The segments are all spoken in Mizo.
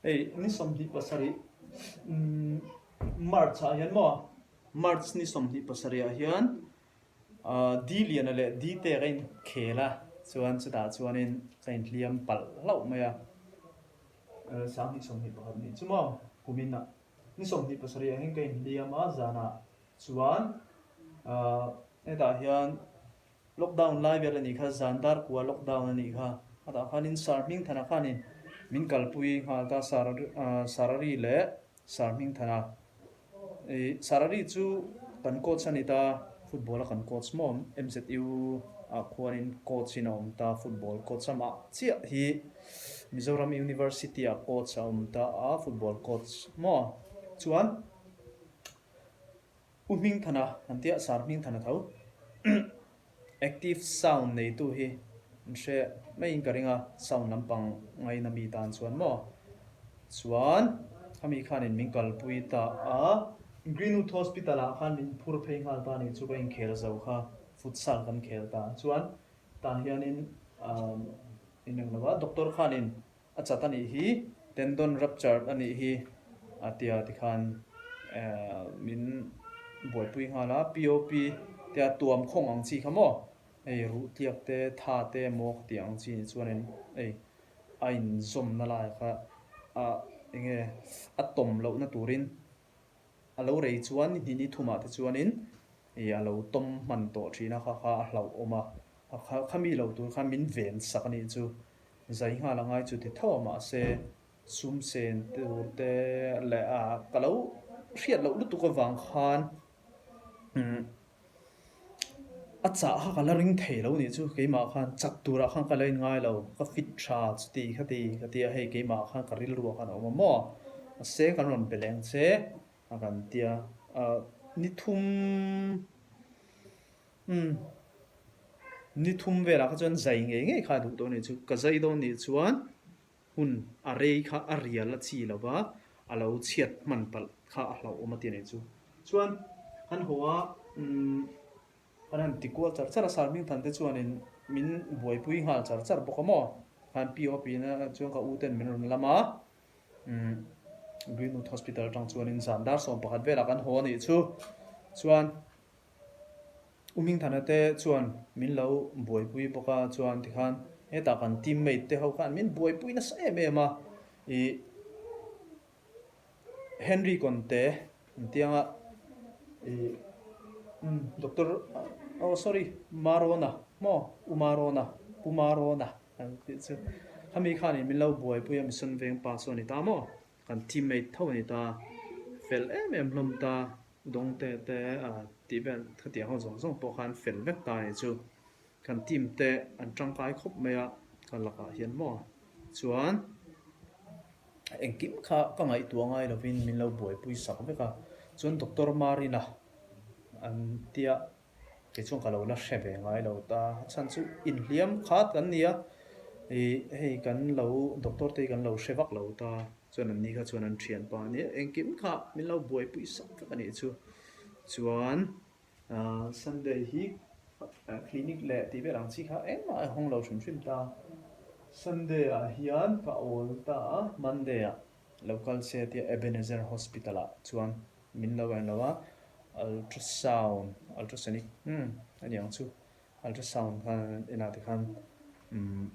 Hei ni 27 March ah hian maw March ni 27 ah hian Di Liana leh Di Te ka inkhel a, chuan chutah chuanin ka inhliam palh hlauh mai a, 2021 nih chu maw kumin ah ni 27 ah hian ka inhliam a, zanah chuan hetah hian Lockdown lai vel a nih kha, zan dar kua lockdown a nih kha. A tah khanin Sir Hmingthana khanin min kalpui nghal ta, Sir Sarari leh Sir Hmingthana. Ih Sarari chu kan coach a ni ta, football a kan coach maw, MZU ah khuanin coach in a awm ta, football coach amah chiah hi Mizoram University ah coach a awm ta a, football coach maw. Chuan. U Hmingthana an tia Sir Hmingthana tho active sound neitu hi an hre maiin ka ring a, sound lampang ngaina mi tan chuan maw chuan khami khanin min kalpui ta a, Greenwood Hospital ah khan min phur phei nghal ta a nih chu ka inkhel zo kha futsal kan khel ta chuan tah hianin ineng lo a doctor khanin A chat a nih hi, tendon ruptured a nih hi a tia tikhan min buaipui nghal a, POP te a tuam khawng ang chi kha maw, hei ruh tliak te, tha te emaw ka tih ang chi nih chuanin hei a inzawmna lai kha a enge a tawm lohna turin a lo rei chuan ni hnih ni thumah te chuanin ih a lo tawm hman tawh thin a, kha kha a hlauhawm a, khami lo tur khan min ven sak a nih chu. Zai nghal a ngai chu ti tho a mahse sum sen tur te leh a ka lo hriat loh lutuk avang khan umm a chah kha ka la ring thei lo nih chu keimah khan chak turah khan ka la in ngai lo ka fit tha chuti kha ti ka ti a hei keimah khan ka rilru ah khan a awm a maw mahse kan rawn be leng che a kan tia ah ni thum Umm. Ni thum velah kha chuan zai ngei ngei kha a duh dawn a nih chu. Ka zai dawn nih chuan hun a rei kha a rial a chi lo va, a lo chhiat hman palh kha a hlauhawm a ti a nih chu. Chuan kan haw a, umm kan han ti kual char char a, Sarhmingthan te chuanin min buaipui nghal char char bawk a maw? Khan POP na chuan ka u ten min rawn lam a, umm Greenwood Hospital atang chuanin zan dar 11 velah kan haw a nih chu. Chuan. U Hmingthana te chuan min lo buaipui bawk a, chuan tikhan hetah kan teammate te ho khan min buaipui nasa em em a, ih Henry Conte an ti ang a, ih umm Doctor oh sorry Marona maw U Marona Pu Marona an tih chu khami khanin min lo buaipui a Mission Veng pa saw a ni ta maw. Kan teammate tho a ni ta, fel em em hlawm ta, Dawngte te tih vel khatiang ho zawng zawng pawh khan fel vek ta a nih chu. Kan team te an tangkai khawp mai a, ka lakah hian maw chuan engkim kha ka ngaihtuah ngai lovin min lo buaipui sak vek a, chuan Doctor Marina an tia. Kei chuan ka lo la hre ve ngai lo ta, a chhan chu inhliam khat kan ni a, ih hei kan lo doctor te hi kan lo hre vak lo ta, chuan an ni kha chuan an thianpa a nia, engkim kha min lo buaipui sak vek a nih chu. Chuan ah Sunday hi clinic leh tih vel ang chi kha engmah a hawng lo hrim hrim ta, Sunday ah hian ka awl ta a, Monday ah lo kal se tia Ebenezer Hospital ah chuan Min lo en lo a, ultrasound, ultrasonic umm a ni ang chu, ultrasound khan enah te khan umm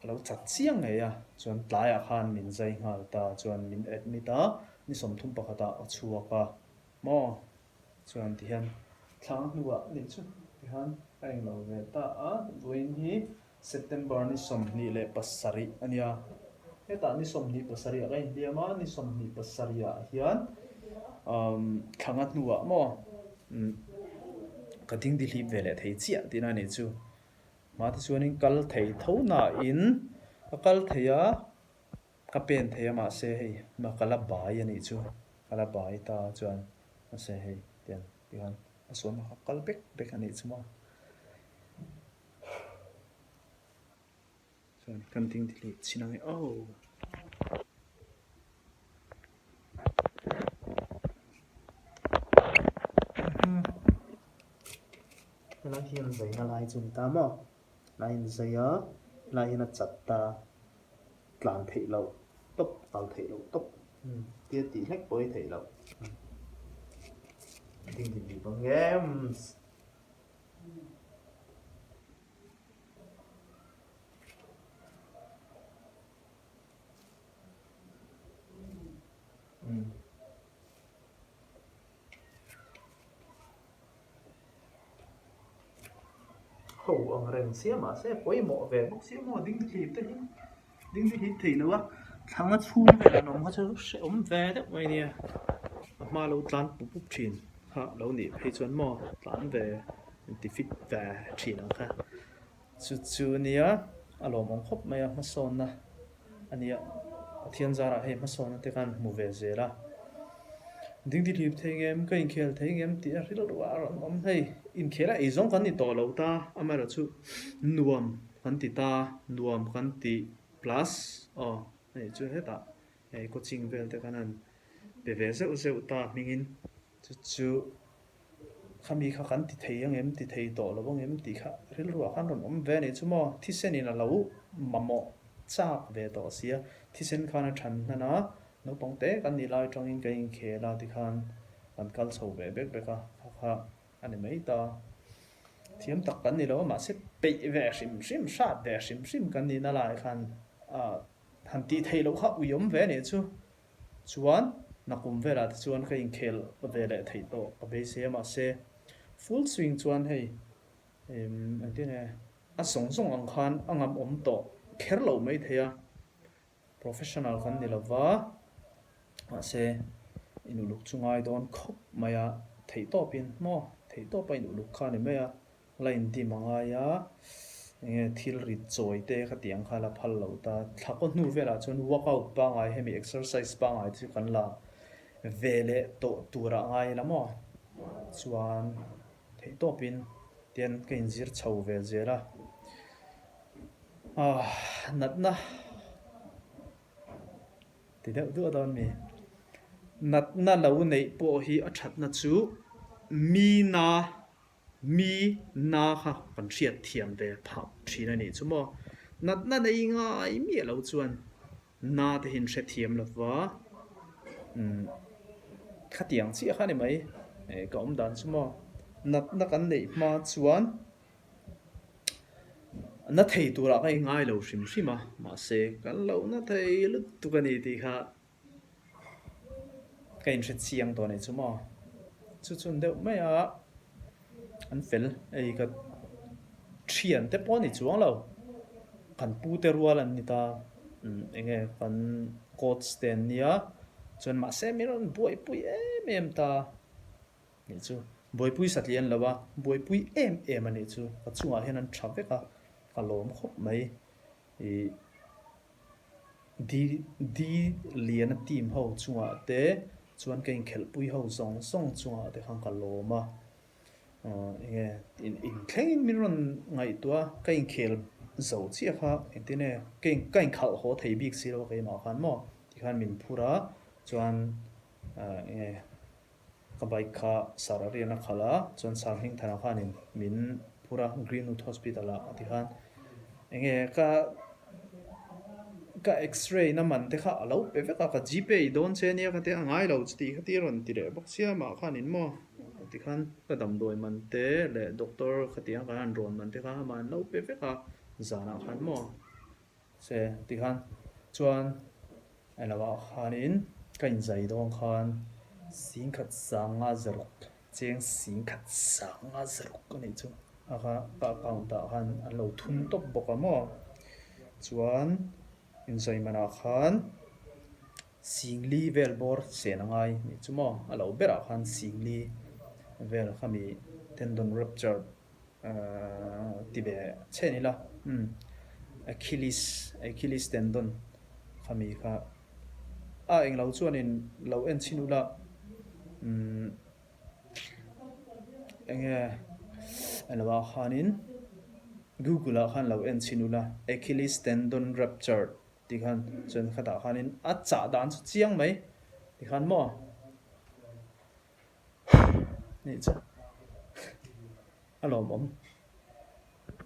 a lo chat chiang ngei a, chuan tlaiah khan min zai nghal ta, chuan min admit a, ni 31 ah a chhuak a maw, chuan tihian thla hnuah nih chu tihian a englo ve ta a, vawiin hi September ni 27 a nia. Hetah ni 27 ah ka inhliam a, ni 27 ah hian thla nga hnuah maw ka ding dihlip ve leh thei chiah tihna a nih chu. Hma te chuanin kal thei tho nain ka kal thei a, ka pen thei a mahse hei ka la bai a nih chu, ka la bai ta chuan mahse hei tiang tikhan a sawn kha kal bek bek a nih chu maw. Chuan kan ding ti leh chin ang e aw. Helai hian zaina lai chu a ni ta maw? Helai hian zai a, helai hian a chat ta tlan theih loh. Tawp kal theih loh tawp tia tih hlek pawh hi theih loh. Ding ding ding bang em. Ho ang reng sia mahse pawimawh ve bawk sia maw ding thlip te hi ding te hlip theih loh a thlanga chhung vel an awm kha chu hrehawm ve deuh mai nia a hma lo tlan pup pup thin kha lo nih phei chuan maw tlan ve inti fit ve thin ang kha. Chu chu nia a lawmawm khawp mai a, hmasawnna a nia. Pathian zarah hei hmasawnna te khan hmu ve zel a. Dingdi hlip thei ngem, ka inkhel thei ngem tih a rilru a rawn awm hei. Inkhel a eizawng kan ni tawh lo ta, amaherawhchu nuam kan ti ta, nuam kan ti plus aw hei chu hetah hei coaching vel te khan han pe ve zeuh zeuh ta hmingin chu chu. Khami kha kan ti thei ang em, ti thei tawh lo ang em tih kha rilruah khan rawn awm ve a nih chu maw? Thisenin a lo mamawh chak ve tawh sia, thisen khan a than hnan a, naupang te kan nih lai atangin kan inkhel a tikhan kan kal chho ve bek bek a, kha kha a ni mai ta. Thiam tak kan ni lo a, mahse peih ve hrim hrim, hrat ve hrim hrim kan nihna lai khan han tih theih loh kha ui awm ve a nih chu. Chuan nakum velah te chuan ka inkhel ve leh theih tawh ka beisei a mahse full swing chuan hei engtin nge a zawng zawng ang khan a ngam awm tawh kher loh mai thei a, professional kan ni lova mahse inuluk chu ngai dawn khawp mai a, theihtawpin maw theihtawpa inuluk kha a ni mai a. La indim a ngai a, enge thil rit chawi te kha tiang kha la phal lo ta. Thla kaw hnu velah chuan workout pangngai hemi exercise pangngai te chu kan la ve leh tawh tur ah ngai ila maw? Chuan theihtawpin tian ka inzir chho ve zel a, ah natna ti deuh duah dawn mi. Natna lo neih pawh hi a thatna chu mi na Mi na kha kan hriat thiam ve phah thin a nih chu maw? Natna nei ngai miah lo chuan na te hi an hre thiam lo va, umm khatiang chiah kha a ni mai ka awm dan chu maw? Natna kan neih hma chuan na thei turah ka ingai lo hrim hrim a, mahse kan lo na thei lutuk a ni tih kha Ka inhre chiang tawh anih chu maw? Chu chun deuh mai a, an fel hei ka thian te pawh a ni chuang lo, kan pu te rual an ni ta, eng nge kan coach te an nia, chuan mahse min rawn buaipui em em ta nih chu, buaipui satliah an lo a, buaipui em em a nih chu, ka chungah hian an tha vek a, ka lawm khawp mai ih. Di Di Liana team ho chungah te chuan ka inkhelhpui ho zawng zawng chungah te khan ka lawm a, enge inthlengin min rawn ngaihtuah a, ka inkhel zo chiah kha engtin nge ka in ka inkhalh haw thei bik si lo a keimah khan maw tikhan min phur a chuan enge Ka bike kha Sir a rian a khalh a, chuan Sir Hmingthana khanin min phur a Greenwood Hospital ah a ti khan enge ka ka x-ray na man te kha a lo pe vek a, ka gpay dawn che ania ka tia a ngai lo chuti kha ti rawn ti leh bawk sia mah khanin maw ti khan ka damdawi man te leh doctor khatiang kan han rawn man te kha amah an lo pe vek a zanah khan maw. Se ti khan chuan englo ah khanin ka inzai dawn khan singkhat sanga zaruk cheng singkhat sanga zaruk a nih chu a kha ka account ah khan an lo thun tawp bawk a maw chuan inzai manah khan singli vel bawr sen a ngai a nih chu maw a lo berah khan singli vel khami tendon rupture ti ve chhen ila umm Achilles Achilles tendon khami kha a englo chuanin lo en chhin ula umm enge englo ah khanin google ah khan lo en chhin ula Achilles tendon rupture tih khan chuan khatah khanin a chah dan chu chiang mai tikhan maw. Nih chu a lawmawm.